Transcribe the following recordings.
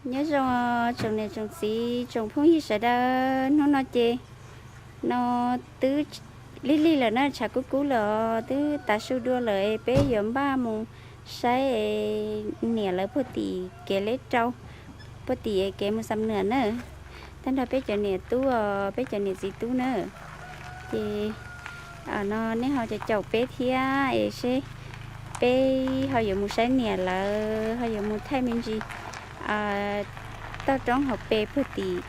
Nyob zoo tsoom niam tsoom txiv tsoom phooj ywg sawv daws, hnub no ces no twb lig lig lawm na, tshav kub kub lawm os, twb tav su dua lawm es peb yuav npaj mus saib niam lawv puag tim kev leb rau, puag tim kev mus Xam Nuam na, tag nrho peb cov niam tub os, peb cov niam txiv tub na. Ces no nej ho caum caum peb thiab es seb peb ho yuav mus saib niam lawv, ho yuav mus thaij me ntsis toj roob hauv pes puag tim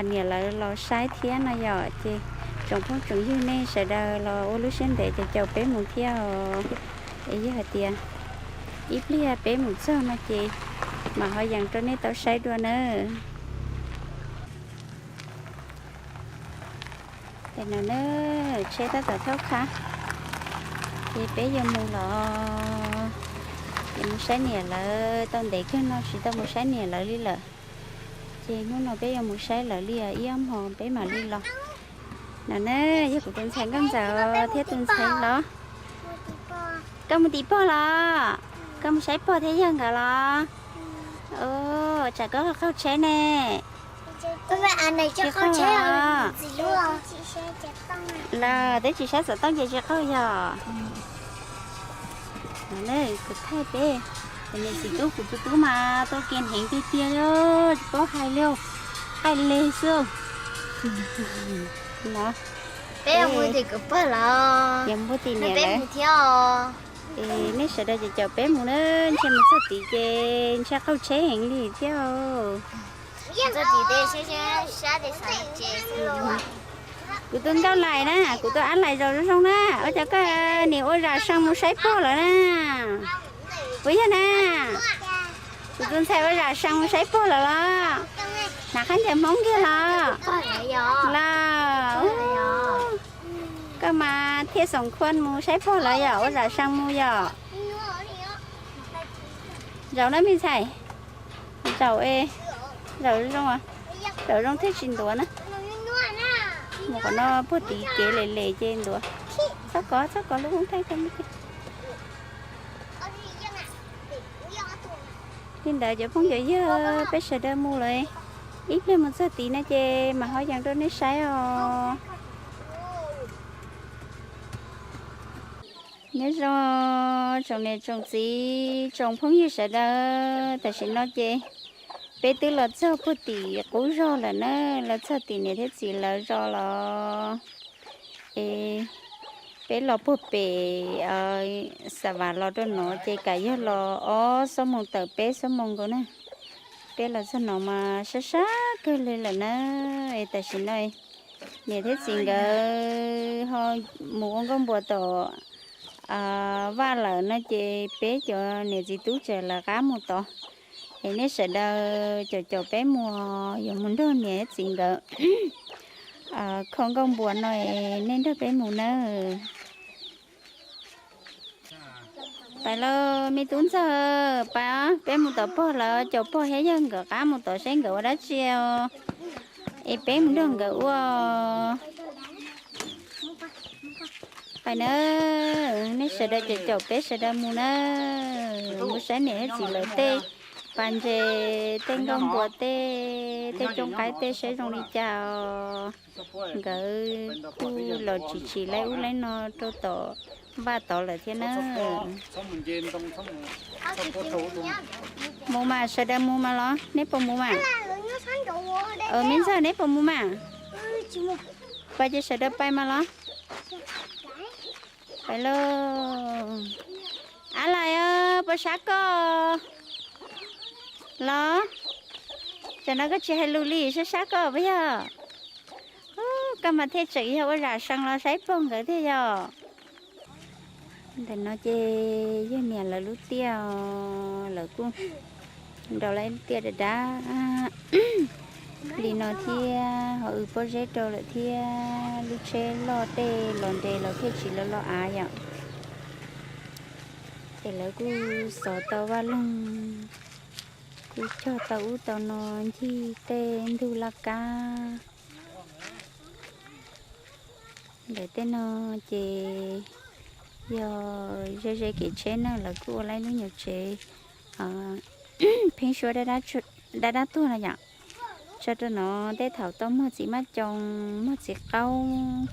niam lawv los saib thiab no yom. Ces tsoom phooj tsoom ywg nej sawv daws los ua lub siab ntev caum caum peb mus thiab os. Es yog hais tias ib pliag peb mus txog no ces mam ho yees rau nej tau saib dua nawb. Tam no na, tsheb tab tom thaub qab, ces peb yuav mus los, yuav mus saib niam lawv. Tau ntev kawg no tsis tau mus saib niam lawv li lawm, ces hnub no peb yuav mus saib lawv li ib ob hmo peb mam li los. No na, yog kuv tus ntxhais Nkauj Ntxawm thiab tus ntxhais los. Koj mus tim pog los? Koj mus saib pog thiab yawg nkawd los? Tsam koj qaug tsheb ne. Tsis qaug los? Los twb tsis saib xov tooj ces tsis qaug yog. Kuv thaij peb, niam txiv tub kuv tus tub mas tuaj kiag heev tiag tiag, tsis paub hais li, hais li xwb. Peb mus tim kuv pog los, yuav mus tim niam lawv. Nej sawv daws caum caum peb mus na, ntshe mus txog tid ces ntshe qaug tsheb heev li thiab. Kuv tus nkauj lais na, kuv tus ab lais zaum zoo zoo na, ua cas koj nim ua zam sees mus saib pog lawm na? Puas yog na? Kuv tus ntxhais ua zam sees mus saib pog lawm los? Hnav qab ncaws Hmoob kiag los? Los, koj mas thiaj xoom khuaj mus saib pog lawm yom, ua zam sees mus yom. Zaum na me ntxhais, zaum, zaum zoo, zaum zoo thiaj tsis ntuav na. Mus qhov no puag tid kev lem lem ces ntuav. Txhob kov, txhob kov lub koob thaij. Li ntawd cov phooj cov ywg, peb sawv daws mus lawm, ib pliag mus txog tid no ces mam ho yees rau nej saib os. Nyob zoo tsoom niam tsoom txiv tsoom phooj ywg sawv daws, tam sim no ces peb twb los txog puag tim qub zos lawm na, los txog tim niam thiab txiv lawv zos los. Es peb los puag pem Xa Vas los rau no ces kav yog los ob xuab moos tawm peb xuab moos nkaus na. Peb los txog no mas sab sab kawg li lawm na. Es tam sim no niam thiab txiv nkawd ho mus ua nkauj npuas tom vaj lawm no ces peb cov niam txiv tub tseem lawv qab mus tod. Es nej sawv daws caum caum peb mus, yuav mus nrog niam thiab txiv nkawd kho nkauj npuas no, nej nrog peb mus nawb. Pais lauj me tub ntxawg, pais, peb mus tom pog lawv, caum pog thiab yawg nkawd qab mus tod seb nkawd ua dab tsi os. Es peb mus nrog nkawd ua. Pais na, nej sawv daws caum caum peb sawv daws mus na, mus saib niam thiab txiv lawv tej pas ntses, tej nkauj npuas tej, tej cooj qaib tej seb zoo li cas os. Nkawd kuj los tsis tsim laib ub laib no rau tom vaj tod lawm thiab na. Mus mas sawv daws mus mas los, neb puas mus mas? Me ntxawg neb puas mus mas? Pais ces sawv daws pais mas los. Pais lauj. Ab lais, puas sab koj los? Tam no koj tsis hais lus li, sab sab koj puas yog? Koj mas thiaj tseem yog ua zam sees los saib pog nkawd thiaj yog. Ntawm no ces yog niam lawv lub tiaj, lawv kuj nrau lawv tiaj dav dav li no thiab, ho wb pob zeb rau lawm thiab, lub tsheb loj tej los nres los thiaj tsis lawv los av yom. Ces lawv kuj xov tau vaj loog, kuj cog tau ub tau no, ncig tej ntug laj kab. Ntawm tej no ces yog ze ze kev tsheb na, lawv kuj ua lawv lub nyuam tsev Pheeb suab dab dab tuag no yom. Tso rau no tej thaum tau muag txiv maj coo, muag txiv qaub,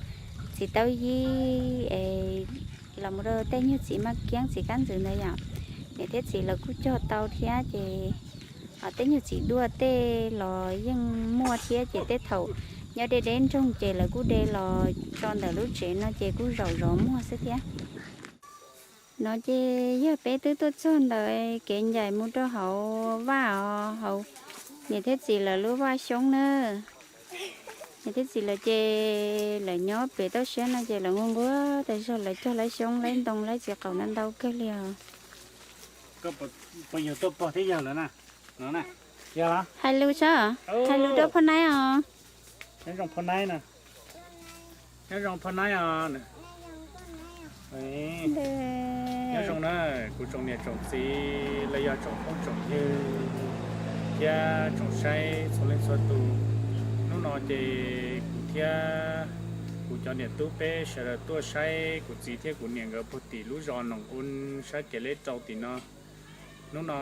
txiv taub yib es los mus rau tej nyuag txiv maj kiab txiv kab ntxwv ntawd yom. Niam thiab txiv lawv kuj cog tau thiab ces tej nyuag txiv duaj tej los yeej muaj thiab ces tej thaum nyob deb deb nroog ces lawv kuj de los tso ntawm lub tsev no ces kuj zaum zov muag xwb thiab. No ces yog peb twb tuaj txog ntawm kev ncaim mus rau hauv vaj os, hauv niam thiab txiv lawv lub vaj xyoob na. Niam thiab txiv lawv ces lawv nyob pem toj siab no ces lawv nquag nquag tas zog lawv cog lawv xyoob lawv ntoo lawv txiv qaub no ntau kawg li os. Hais lus sab, hais lus rau phoj naib os. Nyob zoo phoj naib os. Nyob zoo na, kuv tsoom niam tsoom txiv los yog tsoom phooj tsoom ywg thiab tsoom saib txhua leej txhua tus. Hnub no ces kuv thiab kuv cov niam tub peb sawv daws tuaj saib kuv txiv thiab kuv niam nkawd puag tim lub zos Noom Un sab kev leb rau tim no. Hnub no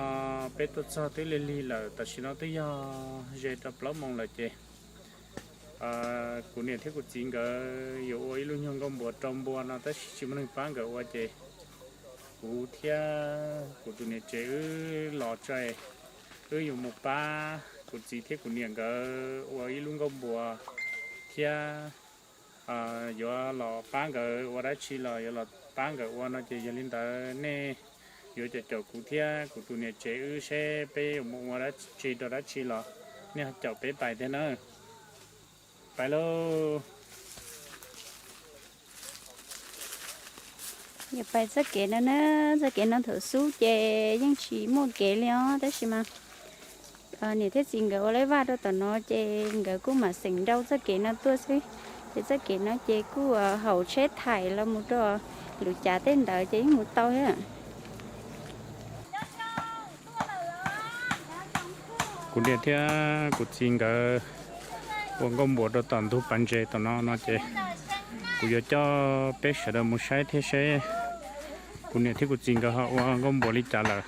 peb tuaj txog twb lig lig lawm, tam sim no twb yog ze rau plaub moos lawm ces kuv niam thiab kuv txiv nkawd yuav ua ib lub nyuag nkauj npuas rau npua no tab sis tsis muaj neeg pab nkawd ua ces kuv thiab kuv tus niam tsev wb los tso, wb yuav mus pab kuv txiv thiab kuv niam nkawd ua ib lub nkauj npuas thiab yuav los pab nkawd ua dab tsi los yuav los pab nkawd ua no ces yog li ntawd nej yuav caum caum kuv thiab kuv tus niam tsev wb seb peb yuav mus ua dab tsi rau dab tsi los nej ho caum peb pais thiab na. Pais lauj. Yuav pais txoj kev no na, txoj kev no thaum xub ces yeej tsis muaj kev li os tab sis mas niam thiab txiv nkawd ua lawv vaj rau tom no ces nkawd kuj mam xeem nrau txoj kev no tuaj xwb. Ces txoj kev no ces kuj haum tsheb thaim los mus rau lub cav tej ntawd ces yeej mus tau thiab. Kuv niam thiab kuv txiv nkawd ua nkauj npuas rau tom ntug pas ntses tom no no ces kuv yuav coj peb sawv daws mus saib thiab seb kuv niam thiab kuv txiv nkawd ho ua nkauj npuas li cas lawm.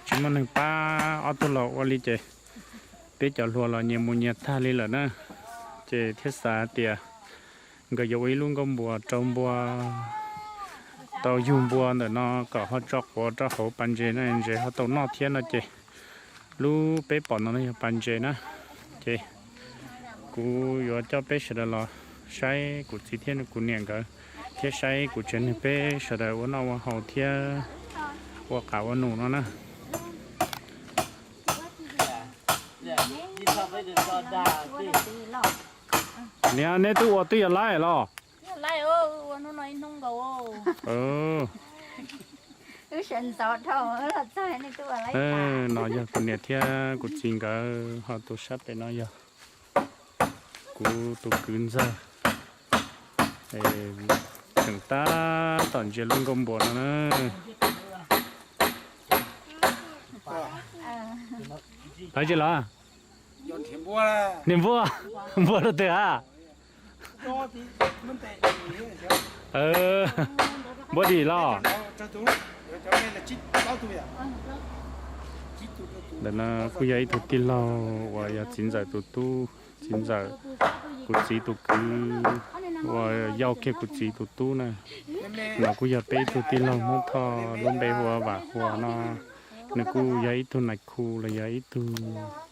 Tsis muaj neeg pab ob tug laus ua li ces peb cov hluas los nyias mus nyias tag li lawm na. Ces thiaj xav tias nkawd yuav ua ib lub nkauj npuas rau npua tau yug npua ntawm no kom ho tso quav rau hauv pas ntses na, ntses ho tau noj thiab no ces lub peb pom no yog pas ntses na. Ces kuv yuav coj peb sawv daws los saib kuv txiv thiab kuv niam nkawd thiab saib kuv tsev neeg peb sawv daws ua noj ua haus thiab ua qav ua num no na. Niam, neb twb ua twb yog laib los? No yog kuv niam thiab kuv txiv nkawd, ho tus sab pem no yog kuv tus kwv ntxawg. Tseem tab tom ntsia lub nkauj npuas no na. Lawv tsis los? Niam npua, npua rau twg a? Npua dim los? Ntawm no kuj yog ib tug tij laug uas yog txiv ntxawm tus tub, txiv ntxawm kuv txiv tus kwv uas yau kiag kuv txiv tus tub na. No kuj yog peb ib tug tij laug Hmoob Thoj, lub npe hu ua Vam Huas no. Nws kuj yog ib tug nais khu los yog ib tug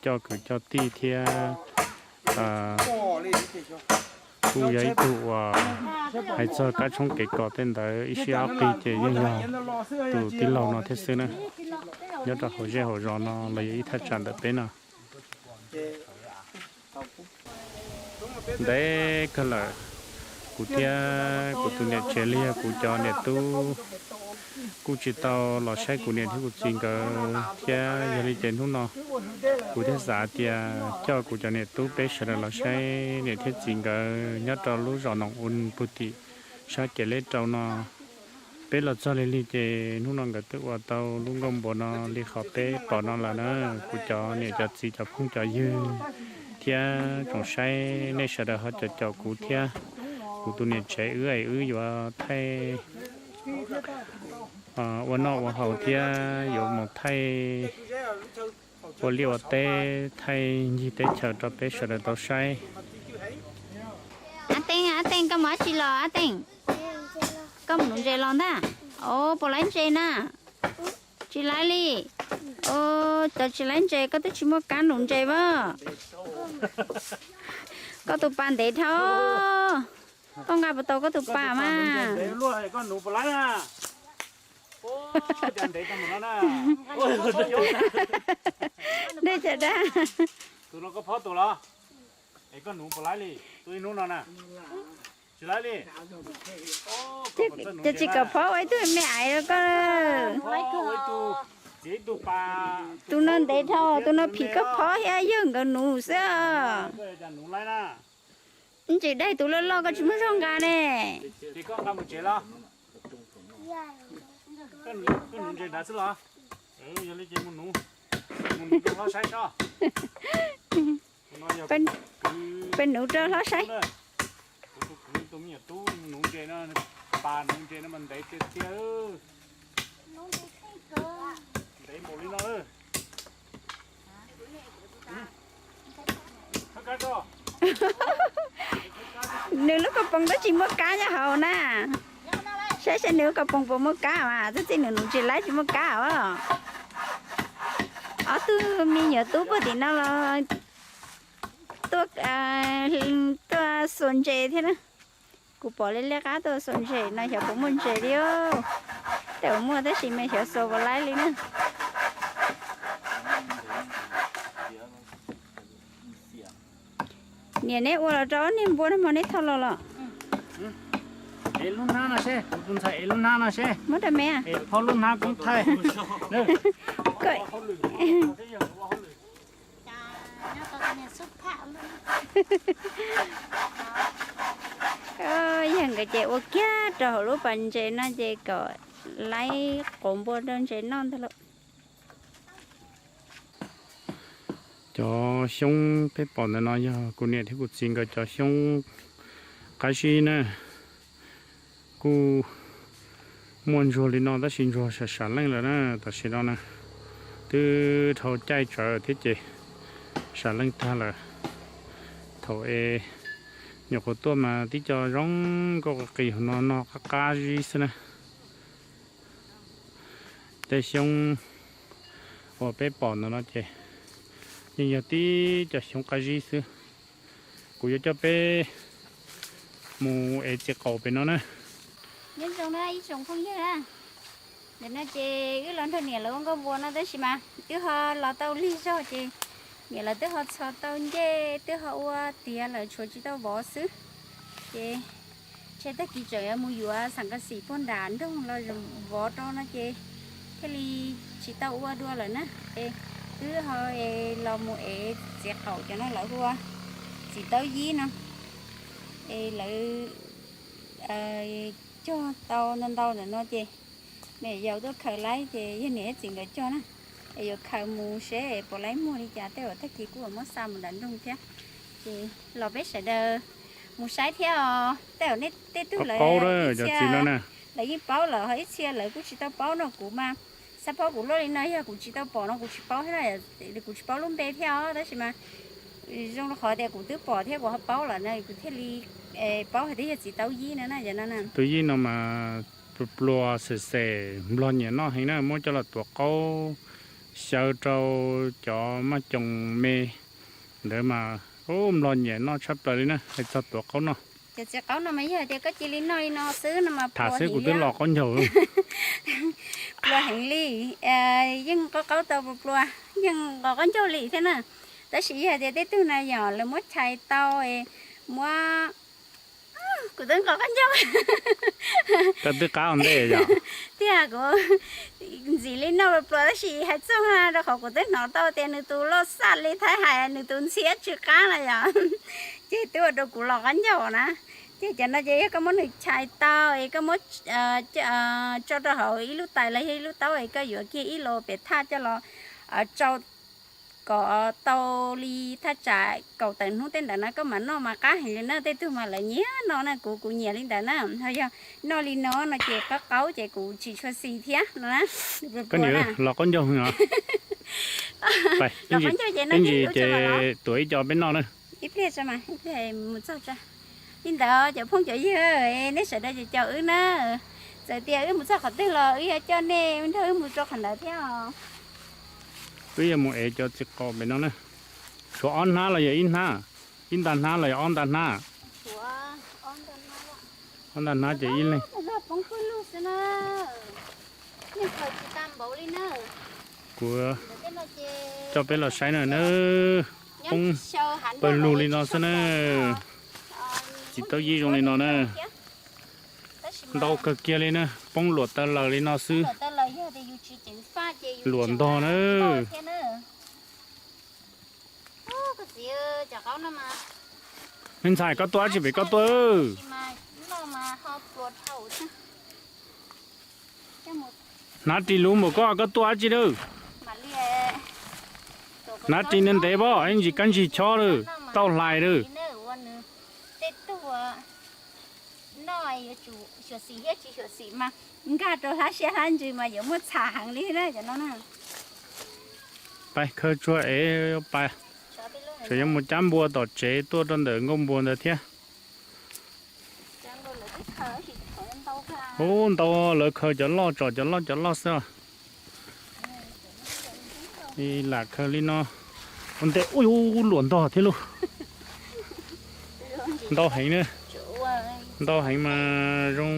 coj kwv coj tij thiab kuj yog ib tug uas hais txog kab tshoob kev kos tej ntawd ib sij ob qig ces yeej yog tus tij laug no thiab xwb na. Nyob rau hauv zej hauv zos no los yog ib thaj tsam ntawm peb no. Ntev kawg lawm, kuv thiab kuv tus niam tsev los yog kuv cov niam tub kuj tsis tau los saib kuv niam thiab kuv txiv nkawd thiab. Yog li ces hnub no kuv thiaj xav tias coj kuv cov niam tub peb sawv daws los saib niam thiab txiv nkawd nyob rau lub zos Noom Un Pus Tim sab Ces Leb Rau no. Peb los txog lig lig ces hnub no nkawd twb ua tau lub nkauj npuas no li qhov peb pom no lawm na. Kuv cov niam cov txiv cov phooj cov ywg thiab tsoom saib, nej sawv daws ho caum caum kuv thiab kuv tus niam tsev wb es wb yuav thaij Ua noj ua haus thiab yuav mus thaij ua liaj ua teb, thaij ncig teb chaws rau peb sawv daws tau saib. Ab Teej, Ab Teej, koj mus dab tsi los Ab Teej? Koj mus nuv ntses los ntag. Os, puas laib ntses na? Tsis laib li. Os, cov tsis laib ntses koj twb tsis muaj kab nuv ntses as. Koj tus pas ntev dhau. Koj nqa puas tau koj tus pas mas? Dej cas dab. Tus no koj phob tus los? Es koj nuv puas laib li? Tus ib hnub no na. Tsis laib li. Ces tsis kom phob ua ib tug me aiv rau koj. Tus no ntev dhau, tus no phim koj phob thiab yawg nkawd nuv xwb. Ntsis daig tus loj loj koj tsis muaj zog nqa ne. Peb nuv rau hlob saib. Kuv tus kwv tus me nyuam tub nuv ntses no, pas nuv ntses no mas ntev tiag tiag. Ntev npaum li no. Nws lub koj poos twb tsis muaj kab nyob hauv na. Saib saib nws lub koj poos puas muaj kab mas, twb txij nws nuv tsis laib tsis muaj kab os. Ob tug me nyuam tub puag tim no los tuaj, tuaj xuas ntses thiab na. Kuv pom liab liab qab tuaj xuas ntses no xyov puas muaj ntses li. Tej uas muaj tab sis mas xyov xuas puas laib li na. Niam, neb ua los rau ob niag npua no mas neb thauj los los? Ev lub hnab no seb, kuv tus ntxhais ev lub hnab no seb. Muab rau me. Ev phob lub hnab koob thaij. Yog nkawd ces ua kiag rau hauv lub pas ntses no ces kom laib quav npua rau ntses noj ntag lauj. Cov xyoob peb pom ntawm no yog kuv niam thiab kuv txiv nkawd cov xyoob qab zib na. Kuj muaj ntsuag li no tab sis ntsuag sam sam leej lawm na tam sim no na. Twb dhau caij tsawv thiab ces sam leej tag lawm. Thaum es nyuam qhuav tuaj mas tib co zoo nkauj qis qis no no qab qab zib xwb na. Tej xyoob uas peb pom ntawm no ces yeej yog tib co xyoob qab zib xwb. Kuv yuav coj peb mus ev txiv qaum pem no na. Nyob zoo na ib tsoom phooj ywg na, ntawm no ces wb los nrog niam lawv ua nkauj npua no tab sis mas twb ho los tau lig zog ces niam lawv twb ho txhos tau ncej twb ho ua tiav lawm tshuav tsis tau vov xwb. Ces ntshe tag kis tseem yuav mus yuav xam kas xim puag nram nroog los vov rau no ces thiaj li tsis tau ua dua lawm na. Es twb ho los mus ev txiv qaum cov no lawv hu ua txiv taub yib no. Es lawv cog tau ntau ntau ntawm no ces me nyuam yaus tuaj khaws laib ces yog niam thiab txiv nkawd cog na. Es yuav khaws mus seb puas laib muag li cas tej uas tag kis kuj yuav muab xa mus nram nroog thiab. Ces los peb sawv daws mus saib thiab os. Tej uas nej tej tug lawv ib txhia lawv yeej paub lawm ho ib txhia lawv kuj tsis tau paub no. Kuv mas xav paub kuv luaj li no yog kuv tsis tau pom no kuv tsis paub thiab, kuv tsis paub lub npe thiab os tab sis mas zoo rau qhov tias kuv twb pom thiab kuv ho paub lawm no kuv thiaj li paub hais tias yog txiv taub yib no na. Taub yib no mas pluas pluas xem xem nplog nyiam noj heev na, muab coj los tuav qaub xyaw rau cov maj coos me ntawd mas nplog nyiam noj tshaj plaws li na, hais txog tuav qaub noj. Cov txiv qaub no mas yog tias koj cia li noj li no xwb no mas tham xwb kuv twb los qaub ncaug. Pluas heev li, yeej nqos qaub tau pluas pluas, yeej nqos qaub ncaug li thiab na. Tab sis yog tias tej tug na yog lawv muab chais tau, muab, kuv twb nqos qaub ncaug. Koj twb qab ua ntej yog tiag, kuv ntxim li noj pluas pluas tab sis hais txog rau qhov kuv twb hnov tau tias nws tus loj xaj li thaib hais nws tus ntxhiab tsw qab na yom. Ces twb ua rau kuv los qaub ncaug na. Ces cov no ces yog koj muab nws chais tau es koj muab tso rau hauv ib lub tais los yog ib lub taub es koj yuav kiag ib los pem thaj coj los tsau kom tau li thaj tsam kaum tawm hnub tej ntawd na koj mam noj mas qab heev li na. Tej tug mas lawv nyiam noj na, kuv kuv nyiam li ntawd na. Ho yog noj li no no ces qaub qaub ces kuv tsis tshua xis thiab no na. Los qaub ncaug heev os. Ib ntsis ces tuav ib co peb noj na. Ib pliag mus txog tso. Li ntawd cov phooj cov ywg, nej sawv daws caum wb na. Txawm tias wb mus txog qhov twg los wb yuav coj nej nrog wb mus rau qhov ntawd thiab os. Wb yuav mus ev cov txiv qaub pem no na. Tshuav ob hnab los yog ib hnab? Ib nta hnab los yog ob nta hnab? Ob nta hnab ces ib leeg. Kuv coj peb los saib na, poob pawg lug li no xwb na. Txiv taub yib zoo li no na. Ntau kawg kiag li na, poob luam taw lawm li no xwb. Luam ntog na. Me ntxhais, koj tuaj dab tsi pem koj tuaj? Hnav ris luv npaum koj, koj tuaj dab tsi lawm? Hnav ris ntev ntev pob, ib ntsis kab ntsig chob lawm, tauj hlais lawm. Pais khaws tsuag ev pais, tseem yuav mus cab npua tom tsev tuaj rau ntawm nkuaj npua ntawd thiab. Ub, ntau, lawv khaws cov loj tso, cov loj cov loj xwb os. Lam khaws li no ua ntej. Ub, luam ntog thiab lauj. Ntau heev na, ntau heev mas zoo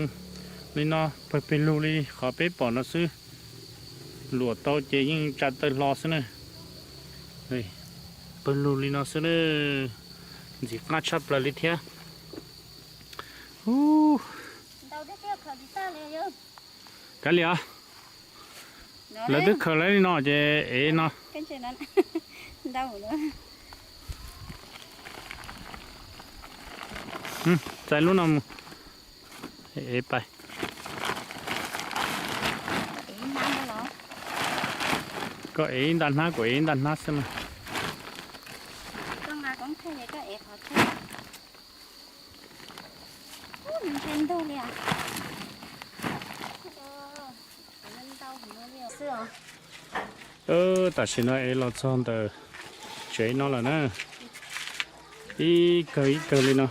li no, pawg pawg lug li qhov peb pom no xwb. Luam tau ces yeej tsa taw hlo xwb na. Pawg lug li no xwb na, ntxim qab tshaj plaws li thiab. Kav liam os, lawv twb khaws lawv li no ces ev no. Txais lub no mus, ev pais. Koj ev ib nta hnab, kuv ev ib nta hnab xwb mas. Tam sim no ev los txog ntawm tsev no lawm na. Ib kawg ib kawg li no.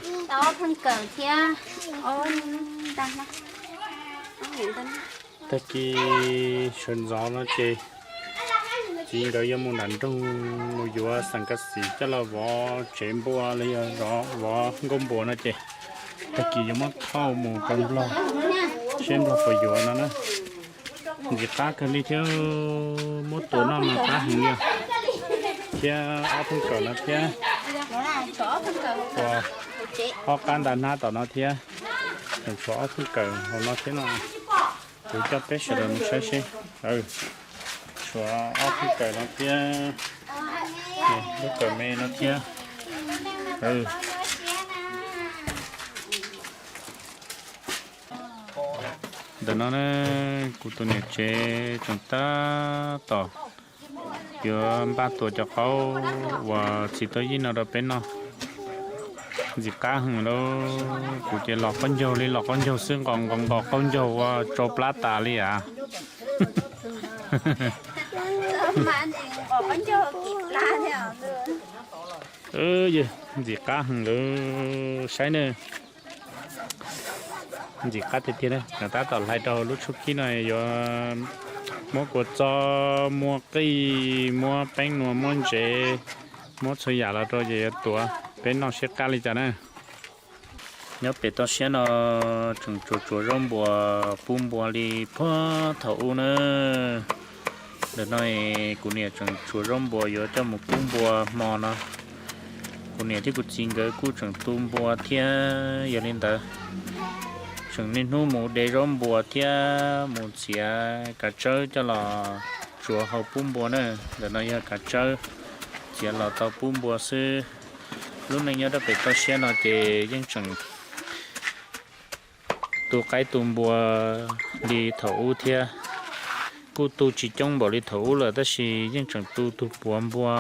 Tag kis sawv ntxov no ces txiv nkawd yuav mus nram nroog mus yuav xam kas xim coj los vov tsev npua los yog vov nkuaj npua no ces tag kis yuav muab thauj mus rau Nplog, seb Nplog puas yuav no na. Ntxim qab kawg li thiab, muab tua noj mas qab heev li. Thiab ob pheej kawm no thiab, ua ob qab nta hnab tom no thiab, tseem tshuav ob pheej kawm hauv no thiab no. Kuv coj peb sawv daws mus saib seb. Tshuav ob pheej kawm no thiab, lub kawm me no thiab. Ntawm no na, kuv tus niam tsev tseem tab tom yuav npaj tua cov qaub uas txiv taub yib no rau peb noj. Ntxim qab heev lauj, kuv ces los qaub ncaug li los qaub ncaug xwb, nqos nqos nqos qaub ncaug ua tsau plab tas li as. Ntxim qab heev lauj, saib na. Ntxim qab tiag tiag na, tab tom hlais rau lub tshuab khib no yuav muab kua txob, muab qij, muab peeb nua, muab ntsev, muab txhua yam los rau ces yuav tuav peb noj seb qab li cas na. Nyob pem toj siab no tseem tsuav tsuav zaub npua pub npua li puag thaum ub na. Ntawm no kuv niam tseem tsuav zaub npua yuav coj mus pub npua hmo no. Kuv niam thiab kuv txiv nkawd kuj tseem tu npua thiab, yog li ntawd tseem niaj hnub mus de zaub npua thiab mus txiav kav tsawb coj los tsuav hau pub npua na. Ntawm no yog kav tsawb txiav los tau pub npua xwb. Lub neej nyob rau pem toj siab no ces yeej tseem tu qaib tu npua li thaum ub thiab. Kuj tu tsis coob npaum li thaum ub lawm tab sis yeej tseem tu tus puav npua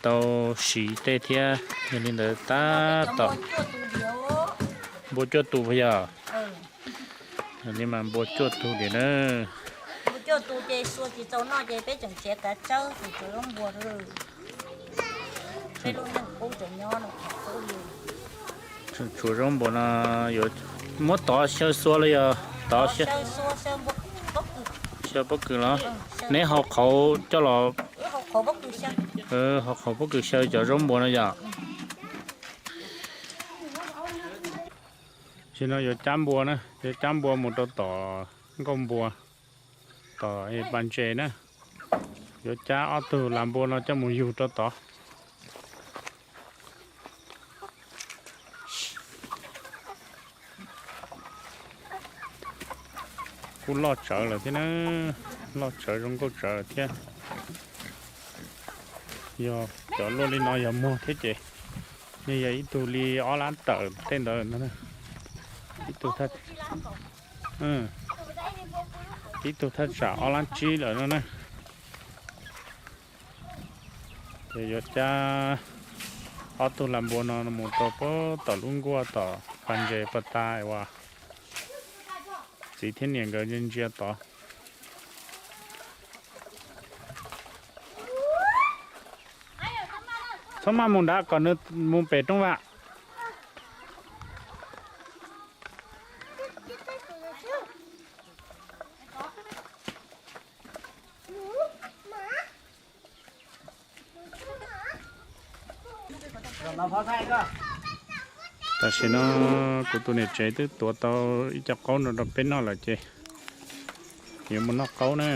tau siv tej thiab. Yog li ntawd tab tom npua cuaj tus puas yog? Yog li mas npua cuaj tus tiag na. Tseem tshuav zaub npua no yuav muab tov xyaw xua los yog tov xyaw pob kws los? Neb hau qhauv coj los, hau qhauv pob kws xyaw cov zaub npua no yom. Tam sim no yuav cab npua na, yuav cab npua mus rau tom nkauj npua, tom pas ntses na. Yuav cab ob tug lam npua no coj mus yug rau tod. Kuj loj tsawv lawm thiab na, loj tsawv zoo nkauj tsawv thiab. Yog cov luaj li no yog muag thiab ces yeej yog ib tug li ob lab tawm tej ntawd no. Ib tug thaj, ib tug thaj tsam ob lab tsib lawm no na. Ces yuav cab ob tug lam npua no mus rau puag tom lub nkuaj tom pas ntses pas tas uas txiv thiab niam nkawd ntsia ntsia tod. Txhob maj mus nrad kom nws mus pem rooj vam. Tam sim no kuv tus niam tsev twb tuav tau ib co qaub no rau peb noj lawm ces yuav mus noj qaub na.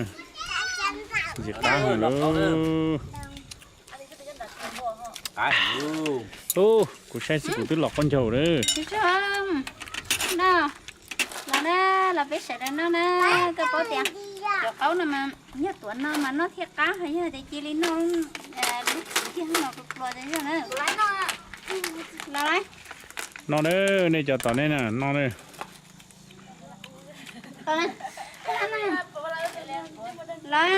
Ntxim qab heev lauj. Ub, kuv saib xwb kuv twb los qaub ncaug lawm. Los na, los peb sawv daws noj na. Koj paub tias cov qaub no mas yog tuav no mas noj thiaj qab, ho yog tias cia li noj lub txiv kiag no pluas pluas tas zog na. Los, noj na, nej cov tom nej na, noj na. Los,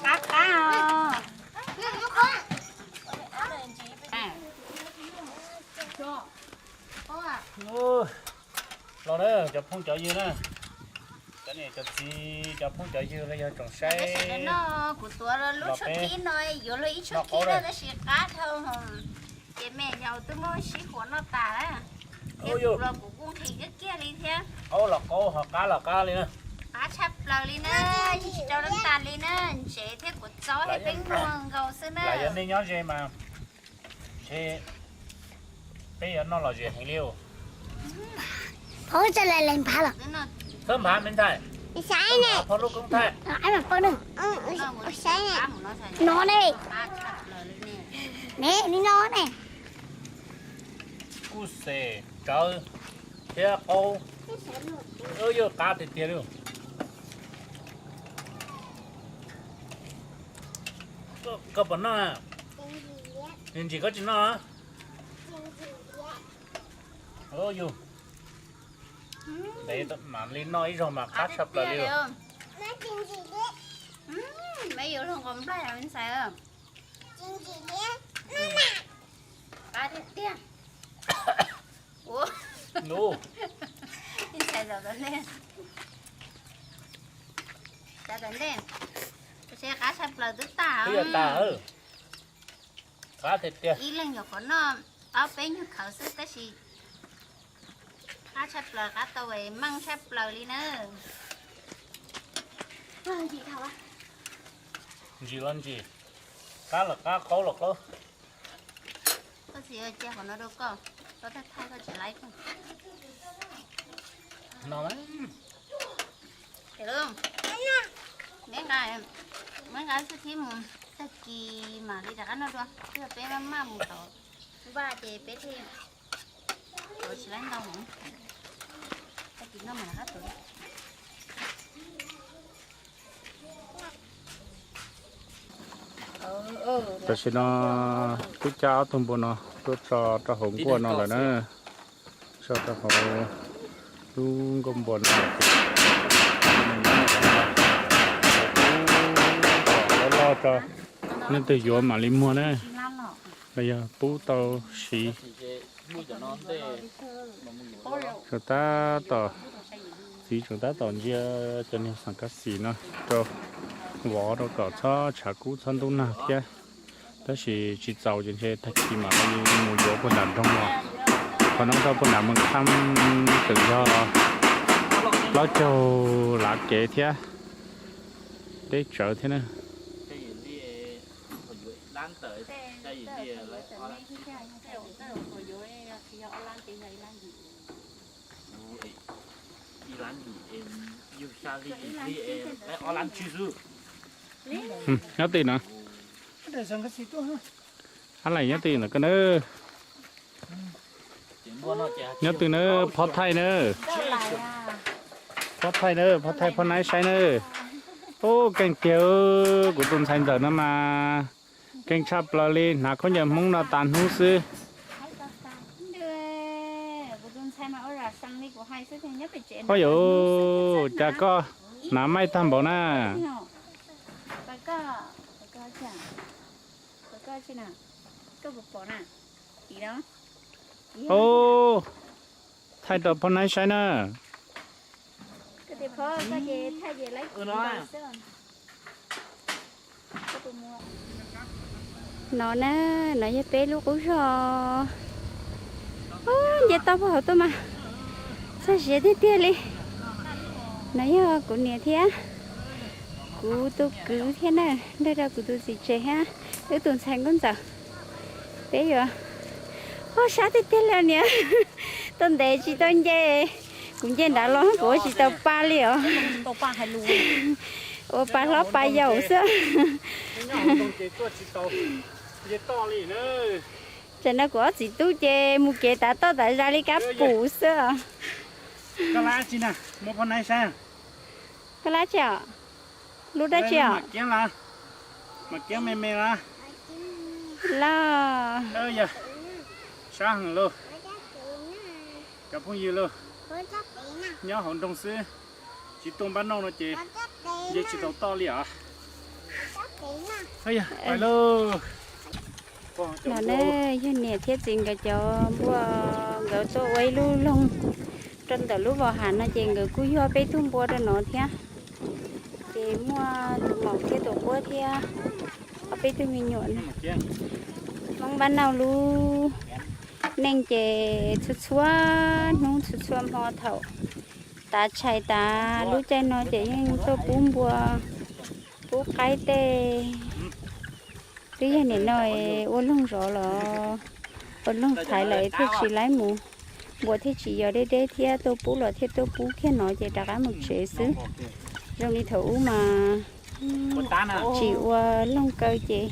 qab qab os. Los na cov phooj cov ywg na, cov niam cov txiv, cov phooj cov ywg los yog tsoom saib. Kuv tuav lub tshuab kib no yuav luag ib tshuab kib na tab sis qab dhau. Ces me nyuam twb muab sib huam noj tas lawm. Thiab kuv los kuv kuj nqhis kiag kiag li thiab. Qaub los qaub ho qab los qab li na. Qab tshaj plaws li na, tsis tsis rau lab tas li na, ntsev thiab kuv txob thiab peb muag nkaus xwb na. Yog nej nyob ze mas ntshe peb yuav noj lom zem heev li. Phob tsa la lees nphav los? Thawb nphav me ntxhais. Saib ne. Phob lub koob thaij. Saib ne. Ne, li no ne. Kuj xes tsawv thiab qaub. Yuav qab tiag tiag li. Koj puas noj? Ntsim koj tsis noj. Yus, ntev mam li noj ib zaug mas qab tshaj plaws li. Me yuav luag nqos nplaj me ntxhais. Qab tiag tiag. Ua, me ntxhais zaum tau ne. Cov tom ntej, tab sis qab tshaj plaws twb tag. Qab tiag tiag. Ib leeg nyuam qhuav noj ob peb nyuag khawv xwb tab sis qab tshaj plaws, qab tau meej tshaj plaws li na. Ntsim los ntsim, qab los qab, qaub los qaub. Koj txiv cia qhov no rau koj, koj thaij thaij koj tsis laib koj. No, neb nqa, neb nqa xwb thiab mus, tag kis mam li rov qab noj dua, twb yog peb maj maj mus tom vaj ces peb thiaj tsis laib ntau heev. Tag kis noj mam rov qab tuav. Tam sim no twb cab ob tug npua no tuaj tso rau hauv nkuaj no lawm na. Tso rau hauv lub nkuaj npua no. Leej twg yuav mam li muag na, los yog pub tau siv. Tsuas tab tom, txiv tsuas tab tom ntsia cov niag xam kab xis no rau vov rau kom txhob tshav kub txhob ntub nag thiab. Tab sis tsis txaus ces ntshe tag kis mam li mus yuav puag nram nroog los. Qhov no tau puag nram Moos Kham twm yog plaub caug lav kev thiab, deb tsawv thiab na. Nyob twj ywm na. Ab, nyob twj ywm ntawm koj na. Nyob twj ywm na, phob thaij na. Phob thaij na, phob thaij phob naib saib na. Ub, keej tiag, kuv tus ntxhais ntxawm no mas keej tshaj plaws li, hnav khaub ncaws Hmoob no tas hnub xwb. Ua yuv, cas koj hnav maij tag npaum na. Ub, thaij rau phob naib saib na. No na, no yog peb lub qub zog. Ub, nce toj puag hauv tuaj mas txog siav tiag tiag li. No yog kuv niam thiab kuv tus kwv thiab na, nrog rau kuv tus txiv tsev thiab wb tus ntxhais nkauj ntxawm. Peb yuav, ub, sab tiag tiag li niam. Tuaj ntev tsis tau nce, kuv nce nrad los kuv ua tsis tau pa li os. Ua pa hlob pa yaus xwb. Tsam no kuv ob txiv tub ces mus kev tav toj tav zag li kab pum xwb os. Koj lab tsi os? Lub dab tsi os? Los, sab heev lauj. Cov phooj ywg lauj, nyob hauv nroog xwb, tsis tuaj npab noj no ces nce tsis tau toj li os. Pais lauj. No ne, yog niam thiab txiv nkawd cov npua, nkawd tuaj ua ib lub loog rau ntawm lub vos hav no ces nkawd kuj yog peb tug npua rau no thiab. Ces muaj tus maum thiab tus quab thiab ob peb tug me nyuam no. Hmoob npab noj lub neej ces txhua txhua hnub txhua txhua hmo thaum tav tshais tas lub caij no ces yeej tuaj pub npua, pub qaib tej. Twb yog nim no ua loog zov los ua loog thaiv lawm thiaj tsis laib mus, npua thiaj tsis yos deb deb thiab, tuaj pub los thiaj tuaj pub kiag no ces rov qab mus tsev xwb. Zoo li thaum ub mas tsis ua loog kaw ces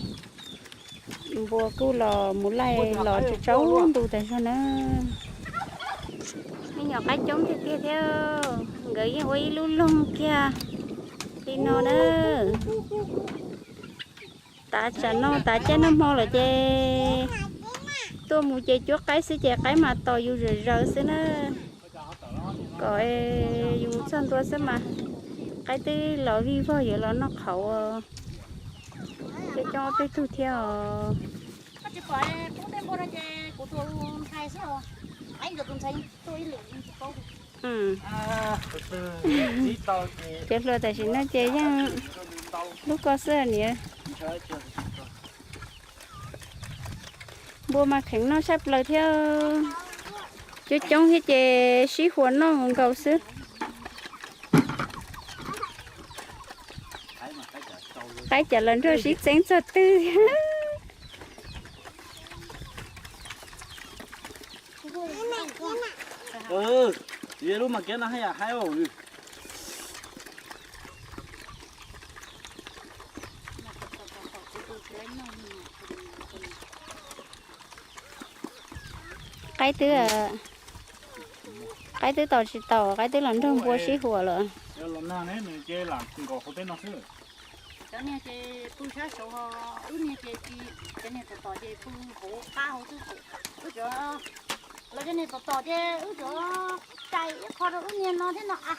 npua kuj los mus laij los tsaus ntuj tas zog na. Me nyuam qaib coob tiag tiag thiab, nkawd yeej ua ib lub loog kiag li no na. Tav tsam no tav caij noj hmo lawm ces tuaj mus ces cuab qaib xwb ces qaib mas tos yus zawm zaws xwb na. Kom yus txog ntua xwb mas qaib twb los vij vog yuav los noj qhauv. Coob coob ob peb tug thiab os. Cov hluas tam sim no ces yeej lub ko xwb niam. Npua mas kheev noj saj plaws thiab. Coob coob thiab ces sib huas noj nkaus xwb. Qaib cas los nrog sib txeeb txog twg thiab. Lub mas kiab no haj yam haib os. Qaib twb, qaib twb tos tsis tau, qaib twb los nrog npua sib huas lawm. Cov niag ces pw sab saud, wb niag ces, cov niag tom tom ces pw hauv qab hauv xwb. Wb cov, los cov niag tom tom ces wb cov cais ib qho rau wb niag no thiab no a.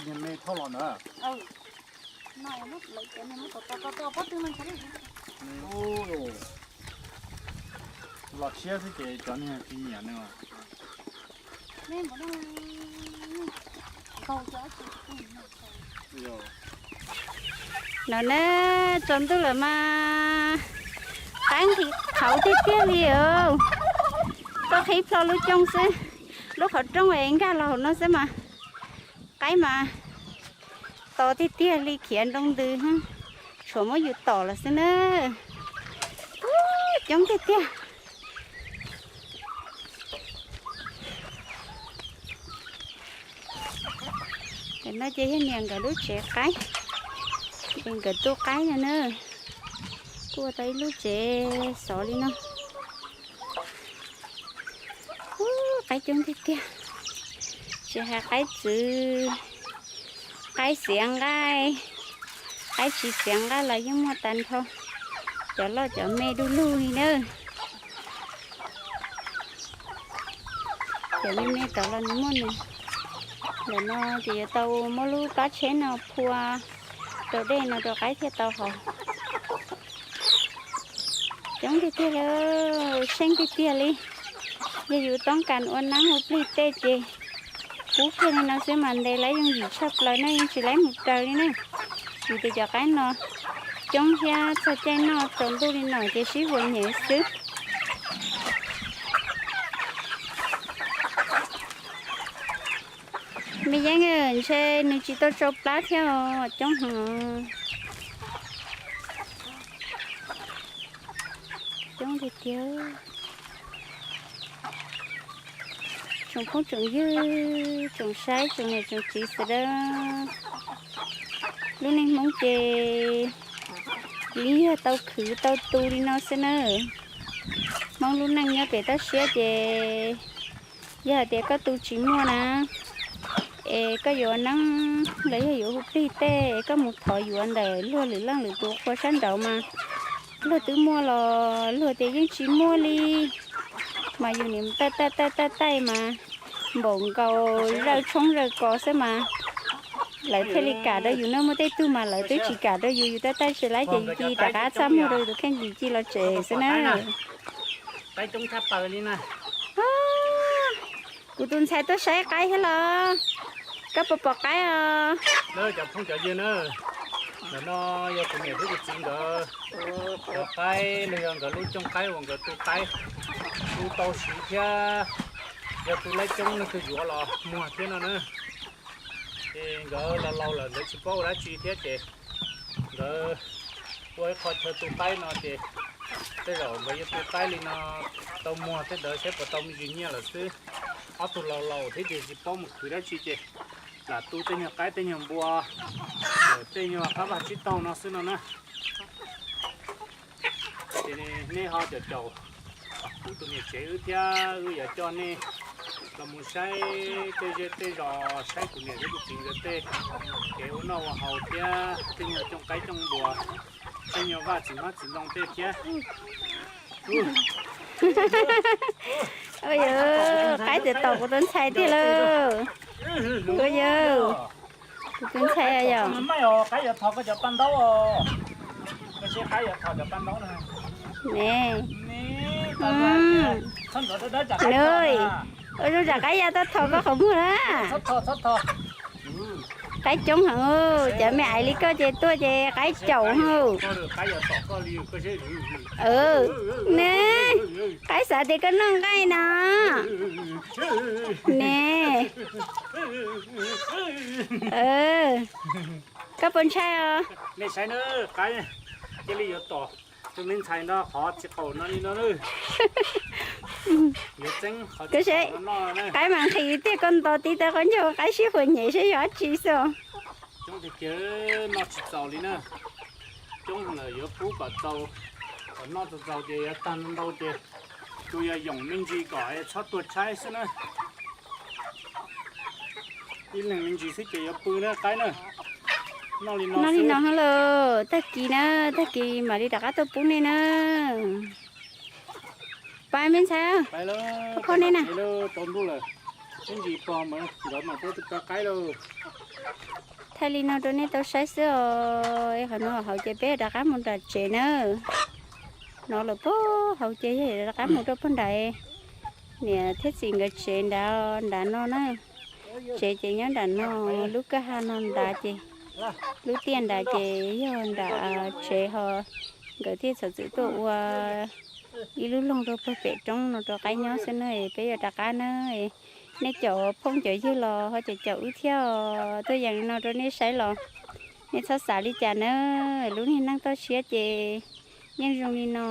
Niag me thauj los na. Los siab xwb ces cov niag tsis nyiam no. No na, tsaus ntuj lawm mas qaib nqhis qhauv tiag tiag li os. Tuaj qhib plho lub cooj xwb, lub qhov rooj es nkag los hauv no xwb mas qaib mas to tiag tiag li, khiav nroo ntws, tshuav muab yus tom lawm xwb na. Coob tiag tiag. Tam no ces yog niam nkawd lub tsev qaib, es nkawd tu qaib no na. Kuj ua tau ib lub tsev xov li no. Ub, qaib coob tiag tiag, tsis hais qaib txwv, qaib xiav nqaij, qaib tsis xiav nqaij los yeej muaj tag nrho, cov loj cov me du lug li na. Cov me me tod los nws muaj nws. Ntawm no ces yuav tau muab lub pab tsheb no phua rau dej no rau qaib thiaj tau haus. Coob tiag tiag li, seej tiag tiag li. Yog yus toob kas ua neeb ua plig tej ces kub kiag li no xwb mas ntev lawm, yooj yim tshaj plaws na, yeej tsis laib mus raws li na. Vim tias cov qaib no coob thiab txog caij noj tsaus ntuj li no ces sib huas nyem xwb. Me yeeb, ntshe nws tsis tau tsau plab thiab os, coob heev. Coob tiag tiag. Tsoom phooj tsoom ywg, tsoom saib, tsoom niam tsoom txiv sawv daws, lub neej Hmoob ces yeej yog tau khwv tau tu li no xwb na. Hmoob lub neej nyob pem toj siab ces yog hais tias koj tu tsis muaj na, es koj yuav neeb los yog yuav hu plig tej es koj mus thov yuav ntawm luag lwm leej lwm tus qhua sab nraud mas luag twb muaj los luag tias yeej tsis muaj li. Mas yus niam taij taij taij taij mas npaum nkaus zawj tshoob zawj kos xwb mas lawv thiaj li kam rau yus na. Muaj tej tug mas lawv twb tsis kam rau yus, yus taij taij tsis laib ces yus cia li rov qab txaj muag rau yus tus kheej, yus cia li los tsev xwb na. Kuv tus ntxhais tuaj saib qaib thiab los? Koj puas pom qaib os? Cov phooj cov ywg na, ntawm no yog kuv niam thiab kuv txiv nkawd cov qaib los yog nkawd lub cooj qaib uas nkawd tu qaib, tu tau siv thiab yog tu laib coob leej twg yuav los muag thiab no na. Ces nkawd laus laus lawm nkawd tsis paub ua dab tsi thiab ces nkawd ua ib qho chaw tu qaib no ces tej zaum nkawd yuav tu qaib li no tau muag tej ntawd saib puas tau me ntsis nyiaj lawm xwb. Ob tug laus laus thiab ces tsis paub mus khwv dab tsi ces lam tu tej nyuag qaib tej nyuag npua, tej nyuag qab vaj tsib taug no xwb no na. Ces nej ho caum caum kuv tus niam tsev wb thiab wb yuav coj nej los mus saib tej zej tej zos, saib kuv niam thiab kuv txiv nkawd tej kev ua noj ua haus thiab tej nyuag cooj qaib cooj npua, tej nyuag vaj txiv hmab txiv ntoo tej thiab. Ua yog qaib txawm tom kuv tus ntxhais tiag lauj. Ua yog kuv tus ntxhais yog. Ua zoo tsam qaib ya tuaj thom koj qhov muag na. Qaib coob heev, cov me aiv li koj ces tuaj ces qaib caum hauj. Ne, qaib xav tias koj noj nqaij no. Ne, koj puas ntshai os? Nej saib na, qaib cia li yuav tom tus me ntxhais no qhov tsis qaum no li no. Yuav txeeb qhov tsis qaum no noj. Qaib mas nqhis tiag, koj nto tib tawb qaub ncaug qaib sib huas nyem seb yog dab tsi xwb. Coob tiag tiag, noj tsis txaus li na. Coob lawm yuav pub kom txaus, kom noj txaus txaus ces yuav tag ntau ces tsuas yog yoom me ntsis kom txhob tuag tshaib xwb na. Ib leeg me ntsis xwb ces yuav pw na qaib na. Noj li no, noj li no xwb lauj, tag kis na, tag kis mam li rov qab tuaj pub nej na. Pais me ntxhais, phob nej na. Tsaus ntuj lawm, ib ntsis pog nkawd mam tuaj tu qaib lauj. Thaij li no rau nej tau saib xwb os. Qhov no hauv ces peb rov qab mus nram tsev nawb. No lawm puag hauv ces yog rov qab mus rau puag nram. Niam thiab txiv nkawd tsev nrad nram no na. Tsev ces nyob nram no, lub kwj ha no nrad ces, lub tiaj nrad ces yog nram tsev ho. Nkawd thiaj txhob txwm tuaj ua ib lub loog rau puag pem roob no rau qaib nyob xwb na. Peb yuav rov qab na. Nej cov phooj cov ywg los ho caum caum wb thiab os. Tuaj yees li no rau nej saib los nej txhob xav li cas na. Lub niag neej toj siab ces yeej zoo li no.